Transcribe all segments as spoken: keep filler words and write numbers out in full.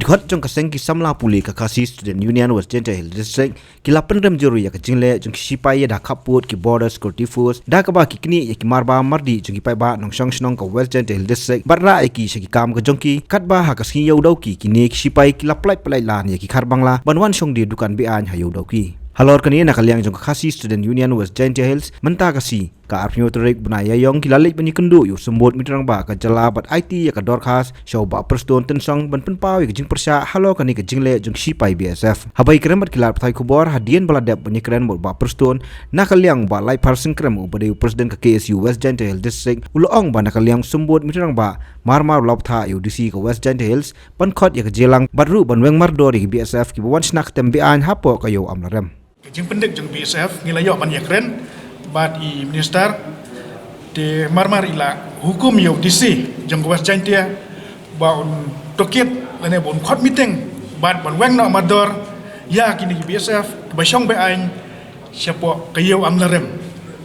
Ki hot jong ka seng ki samla pule ka Khasi Student Union West Jaintia Hills District ki la pynrem jur ïa ka jingleh jong ki shipai ïada khappud ki Border Security Force da kaba ki knieh ïa ki marbam mardih jong ki paidbah nongshong shnong ka West Jaintia Hills District bad rah ïa ki sha ki kam ka jong ki, katba ha ka sngi Ïewdawki kine ki shipai ki la pyllait pyllait lan ïa ki khar bangla ban wan shong die dukan be-aiñ ha Ïewdawki. Halor kane, na ka liang jong ka Khasi Student Union West Jaintia Hills, mynta ka sngi, ka arphew tarik bnai Ïaïong, ki la leit ban ïakynduh ïa u Symbud Meeting Rangbah ka jylla bad aiti ïa ka dorkhas sha u Bah Prestone Tynsong ban pynpaw ïa ka jingpyrshah halor kane ka jingleh jong ki shipai B S F. Haba ïakren bad ki lad pathai khubor hadien ba la dep ban ïakren bad u Bah Prestone, na ka liang u Bah Laitpharsing Krem uba dei u President ka K S U West Jaintia Hills District, u la ong ba na ka liang u Symbud Meeting Rangbah mar mar u la bthah ïa u D C ka West Jaintia Hills ban khot ïa ka jingïalang bad ruh ban weng mardor ïa ki B S F kiba wan shna ktem be-aiñ hapoh ka Ïew Amlarem. Ka jingpyndik jong B S F ngi la ïoh ban ïakren bad i minister, te mar mar i la hukum ïa u D C jong ka West Jaintia ba un tohkit lane ba un khot meeting bad ban weng noh mardor ïa kine ki B S F kiba shong be-aiñ shapoh ka Ïew Amlarem.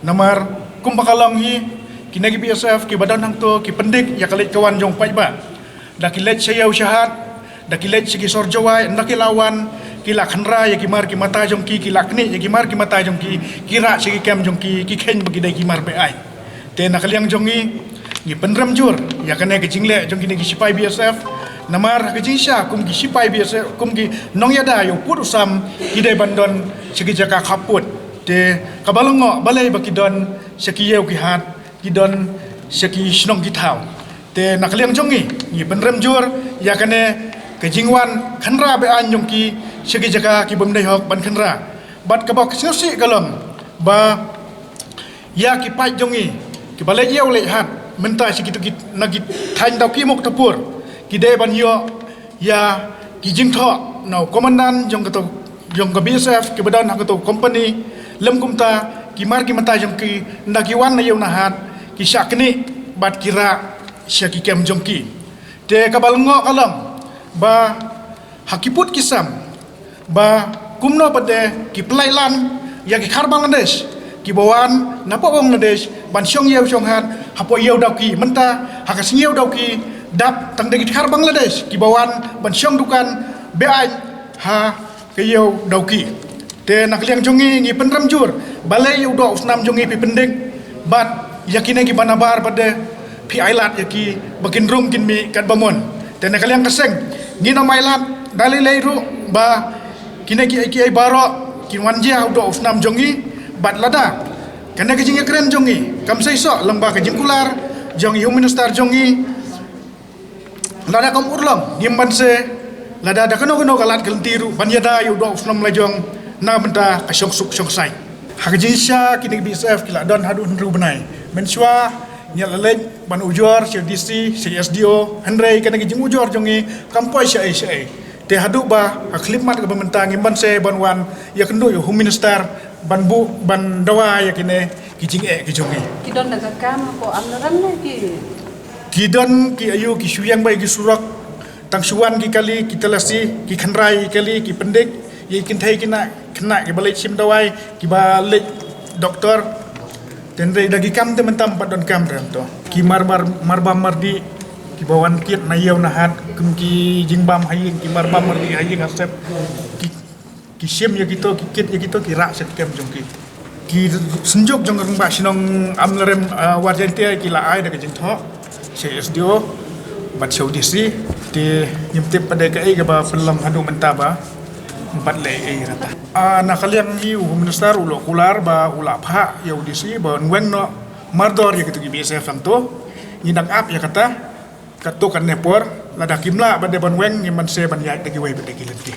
Namar kumba ka long hi, kine ki B S F kiba don hangto ki pyndik ïa ka leit ka wan jong u paidbah. Da ki leit sha ïew sha hat, da ki leit sha ki sor Jowai, ynda ki la wan, ki la khynra ïa ki mar ki mata jong ki, ki la knieh ïa ki mar ki mata jong ki, ki rah sha ki kem jong ki, ki kheiñ ba ki dei ki mar be-aiñ. Te na ka liang jong ngi, ngi pynrem jur ïa kane ka jingleh jong kine ki shipai B S F. Namar ha ka jingshisha kum ki shipai B S F, kum ki nongïada ïa u pud u sam, ki dei ban don sha ki jaka khappud. Te kaba lyngngoh balei ba ki don sha ki ïew ki hat, ki don sha ki shnong ki thaw. Te na ka liang jong ngi, ngi pynrem jur ïa kane ka jingwan khynra be-aiñ jong ki sha ki jaka ki bym dei hok ban khynra. Bad kaba sngewsih ka long ba ïa ki paid jong ngi kiba leit ïew leit hat mynta sha kito ki, na ki thaiñ Dawki Muktarpur, ki dei ban ïoh ïa ki jingthoh na u komandan jong kato, jong ka B S F kiba don ha kato company, lym kumta ki mar ki mata jong ki, ynda ki wan na ïew na hat, ki shah knieh bad ki rah sha ki kem jong ki. Te kaba lyngngoh ka long ba ha ki pud ki sam ba kumno pat de ki pyllait lan ïa ki khar Bangladesh kiba wan napoh Bangladesh ban shong ïew shong hat hapoh Ïewdawki. Mynta ha ka sngi Ïewdawki dap tang da ki khar Bangladesh kiba wan ban shong dukan be-aiñ ha ka Ïewdawki. Te na ka liang jong ngi, ngi pynrem jur balei ïa u doh u snam jong ngi phi pyndik bad ïa kine kiba nabar pat de phi ailad ïa ki ba kin rung kin mih katba mon. Te na ka liang ka seng, ngin ym ailad da lei lei ruh ba kine kiei kiei baroh kin wan jia ha u doh u snam jong ngi. Bad lada kane ka jingïakren jong ngi kam seisoh lyngba ka jingkular jong i Home Minister jong ngi, lada kam urlong, ngim banse lada da kano kano ka lad ka lynti ruh ban ïada ïa u doh u snam lajong na bynta ka shongsuk shongsaiñ. Ha ka jingshisha kine ki B S F ki la don haduh hynriew bnai. Mynshuwa ngi la leit ban ujor sha D C, sha S D O, hynrei kane ka jingujor jong ngi kam poi shaei shaei. Te haduh ba ha khyllipmat kaba mynta ngim banse ban wan ïakynduh ïa u Home Minister ban buh, ban dawa ïa kine ki jingeh ki jong ngi. Ki don da ka kam hapoh Amlarem ne ki? Ki don ki aïu, ki shu ïeng beit ki surok, tang shu wan ki kali, ki talasi, ki khynra ïa ki kali, ki pyndik ïa ki kynthei khynnah, khynnah kiba leit shim dawai, kiba leit doktor. Te hynrei da ki kam te mynta ym pat don kam te hangto. Ki mar mar, marbam mardih kiba wan kit na ïew na hat, kum ki jingbam ha ïing, ki marbam mardih ha ïing ha sem, ki, ki shim ïa kito, ki kit ïa kito, ki rah sha ki kem jong ki. Ki synjuk jong ka rangbah shnong Amlarem, ah, War Jaintia ki la ai da ka jingthoh sha S D O bad sha u D C. Te ngim tip pat de kaei kaba pynlong haduh mynta ba ym pat leh ei ei rata. Ah, na ka liang hi u Home Minister u la kular ba u la phah ïa u D C ba un weng noh mardor ïa kito ki B S F hangto. Ngi dang ap ïa kata. Katto katne por, lada kim lah pat de ban weng, ngim banse ban ïaid da kiwei pat de ki lynti.